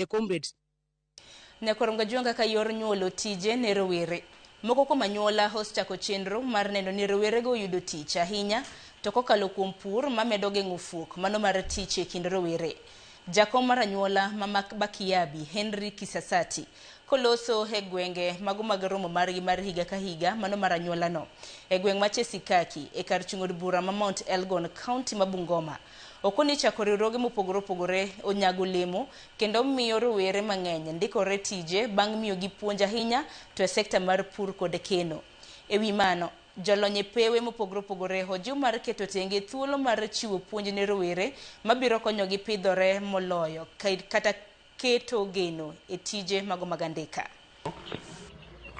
The comrades. Nyakwar Mgajuang kaka yor nyuolo tije ne rowere. Moko kuom anyuola osechako chenro mar neno ni rowerego oyudo tich ahinya to kokalo kuom pur mamedo geng'o fuok mano mar tich e kind rowere. Jakom mar anyuola ma Bakiabi, Henry Kisasati, koloso e gwenge mago mag romo margi mar higa ka higa mano mar anyuolano e gweng' ma Chesikaki e kar chung' od bura ma Mount Elgon, County ma Bungoma. Okoni chako riwruoge mopogore opogore onyago olemo kendo miyo rowere mang'eny ndikore tije bang' miyogi puonj ahinya to e sekta mar pur kod keno. E wi mano, jolony e pewe mopogore opogore ojiw mar keto tenge thuolo mar chiwo puonj ne rowere mabiro konyogi pidhore moloyo kata keto geno e tije mago mag andika.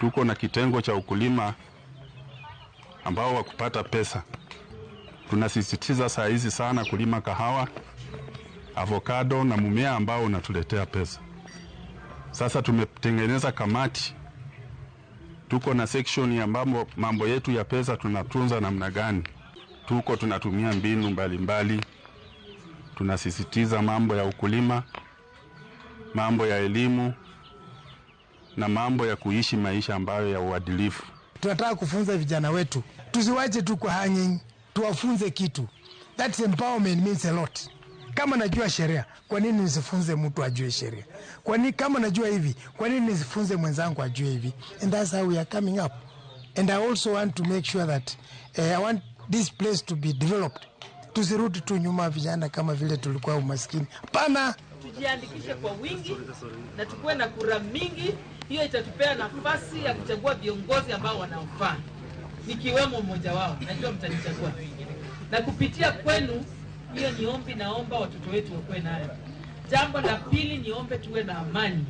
Tuko na kitengo cha ukulima ambao wa kupata pesa. Tunasisitiza saa hizi sana kulima kahawa, avocado na mumea ambao unatuletea pesa. Sasa tumetengeneza kamati, tuko na section ya mambo yetu ya pesa tunatunza namna gani. Tuko tunatumia mbinu mbalimbali, tunasisitiza mambo ya ukulima, mambo ya elimu na mambo ya kuishi maisha ambayo ya uadilifu. Tunataka kufunza vijana wetu, tusiwache tu kwa hanging, tuwafunze kitu. That empowerment means a lot. Kama najua sheria, kwa nini nisifunze mtu ajue sheria? Kwa nini kama najua hivi, kwa nini nisifunze mwenzangu ajue hivi? And that's how we are coming up. And I also want to make sure that I want this place to be developed. Tusirudi tu nyuma vijana kama vile tulikuwa umaskini. Hapana. Tujiandikishe kwa wingi na tukuwe na kura mingi. Hiyo itatupea nafasi ya kuchagua viongozi ambao wanaofaa, nikiwemo mmoja wao. Najua mtanichagua, na kupitia kwenu, hiyo ni ombi naomba watoto wetu wakuwe nayo. Jambo la pili niombe tuwe na amani.